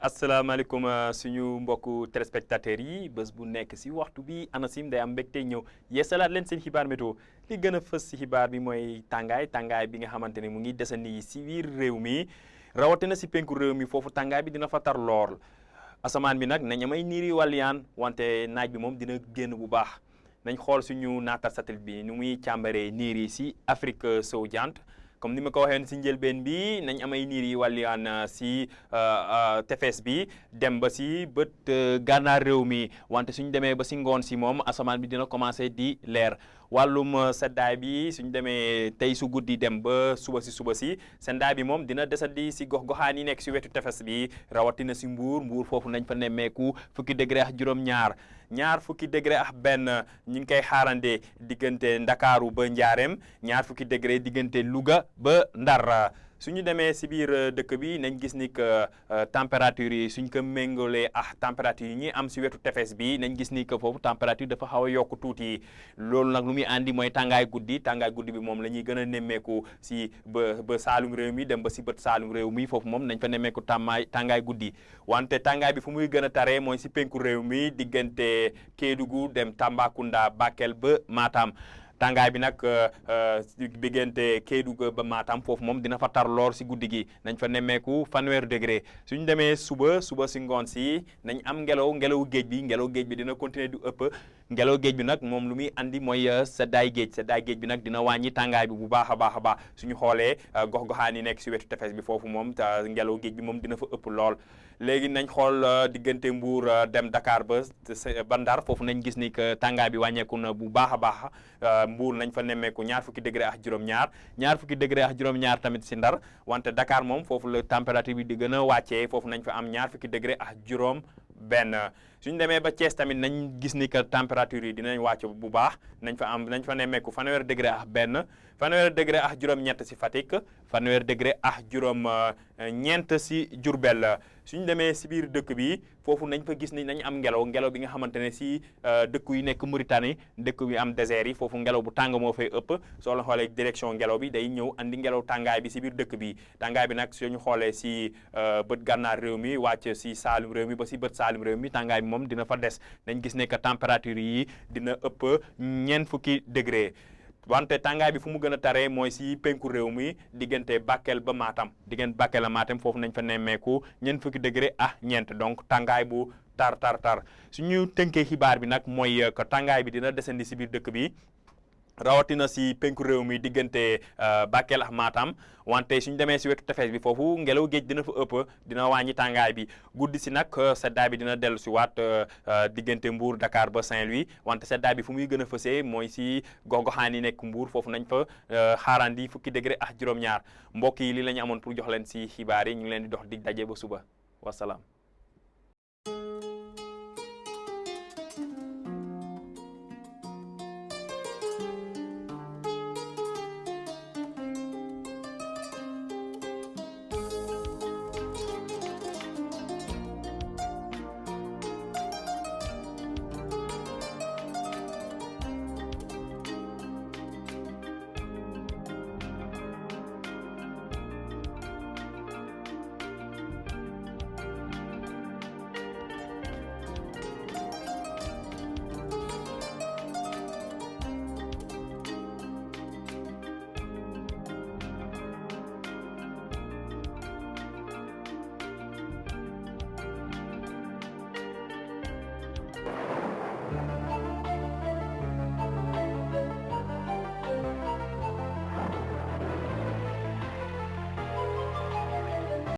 asalaamaaleykum suñu mbokku téléspectateurs yi bés bu nekk si waxtu bi ANACIM day am mbégte ñëw yeesalaat leen seen xibaar météo li gën a fës si xibaar bi mooy tàngaay bi nga xamante ne mu ngi desandi si biir réew mi rawatina si penku réew mi foofu tàngaay bi dina fa tar lool asamaan bi nag nañ amay niir yi wàlliyaan wante naaj bi moom dina génn bu baax nañ xool suñu naatal satellite bi nu muy càmbaree niir yi si Afrique sowu jant comme ni ma ko waxee si njëlbeen bi nañ amay niir yi wàlliyaan si tefes bi dem ba si bët gànnaar réew mi wante suñ demee ba si ngoon si moom asamaan bi dina commencé di leer wàllum seddaay bi suñ demee tey su guddi dem ba suba si seddaay bi moom dina desandi si gox-goxaan yi nekk si wetu tefes bi rawatina si mbuur foofu nañ fa nemmeeku fukki degré ak ñaar fukki degré ak benn ñu ngi koy xaarande diggante Ndakaaru ba Njaareem ñaar fukki degré diggante Louga ba Ndar suñu demee si biir dëkk bi nañ gis ni que température yi suñ ko méngalee ak température yi ñuy am si wetu tefes bi nañ gis ni que foofu température dafa xaw a yokk tuuti loolu nag lu muy andi mooy tàngaay guddi bi moom la ñuy gën a nemmeeku si ba saalum réew mi dem ba si bët saalum réew mi foofu moom nañ fa nemmeeku tàngaay guddi wante tàngaay bi fu muy gën a taree mooy si penku réew mi diggante Kédougou dem Tambacounda Bakel ba Matam tàngaay bi nag diggante Kédougou ba Matam foofu moom dina fa tar loor si guddi gi nañ fa nemmeeku 30 degré suñ demee suba si ngoon si nañ am ngelaw géej bi dina continuer du ëpp ngelaw géej bi nag moom lu muy andi mooy seddaay géej bi nag dina wàññi tàngaay bi bu baax a baax suñu xoolee gox-goxaan yi nekk si wetu tefes bi foofu moom ngelaw géej bi moom dina fa ëpp lool léegi nañ xool diggante Mbour dem Dakar ba Ndar foofu nañ gis ni que tàngaay bi wàññeeku na bu baax a baax Mbour nañ fa nemmeeku ñaar fukki degré ak juróom-ñaar tamit si Ndar wante Dakar moom foofu la température bi di gën a wàccee foofu nañ fa am ñaar fukki degré ak juróom benn suñ demee ba Thiès tamit nañ gis ni que température yi dinañ wàcc bu baax nañ fa nemmeeku 30 degré ak benn 30 degré ak juróom-ñett si Fatick 30 degré ak juróom-ñeent si Diourbel suñ demee si biir dëkk bi foofu nañ fa gis ni nañ am ngelaw bi nga xamante ne si dëkk yu nekk Mauritanie dëkk yu am désert yi foofu ngelaw bu tàng moo fay ëpp soo la xoolee direction ngelaw bi day ñëw andi ngelaw tàngaay bi si biir dëkk bi tàngaay bi nag suñu xoolee si bët gànnaar réew mi wàcc si saalum réew mi ba si bët saalum réew mi tàngaay bi moom dina fa des nañ gis ne que température yi dina ëpp ñeent fukki degré wante tàngaay bi fu mu gën a taree mooy si penku réew mi diggante Bakel ba Matam foofu nañ fa nemmeeku ñeent fukki degré ak ñeent donc tàngaay bu tar suñu tënkee xibaar bi nag mooy que tàngaay bi dina desandi si biir dëkk bi rawatina si penku réew mi diggante Bakel ak Matam wante suñ demee si wetu tefes bi foofu ngelaw géej dina fa ëpp dina wàññi tàngaay bi guddi si nag seddaay bi dina dellu si waat diggante Mbour Dakar ba Saint-Louis wante seddaay bi fu muy gën a fësee mooy si gox-goxaan yi nekk Mbour foofu nañ fa xaarandi fukki degré ak juróom-ñaar mbokk yi li la ñu amoon pour jox leen si xibaar yi ñu ngi leen di dox dig daje ba suba wasalaam